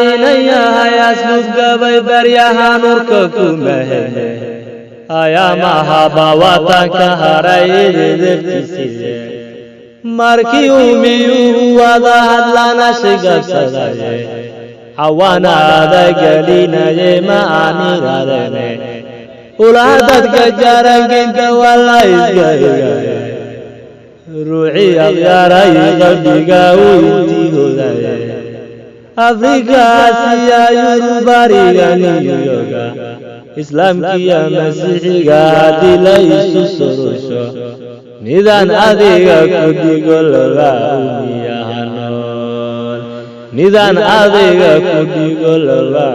Inayahay asluub gabay baryahan urka kuma hele ayaamahaba watanka haray dartiisiye markii uu miyuhu wada hadlana shigabsadaye cawaanaada gelinaye ma aanidadene ulaha dadka jaranginta waa la iska higaye ruuxii akhyaaray qalbiga u intigoodaye Afrika, Asiya, Yurubariga, Niyuyoga, Islaamkiya Masiixiga haddii la isu sorosho midaan adiga ku dhigo laba umiyahanool, midaan adiga ku dhigo laba.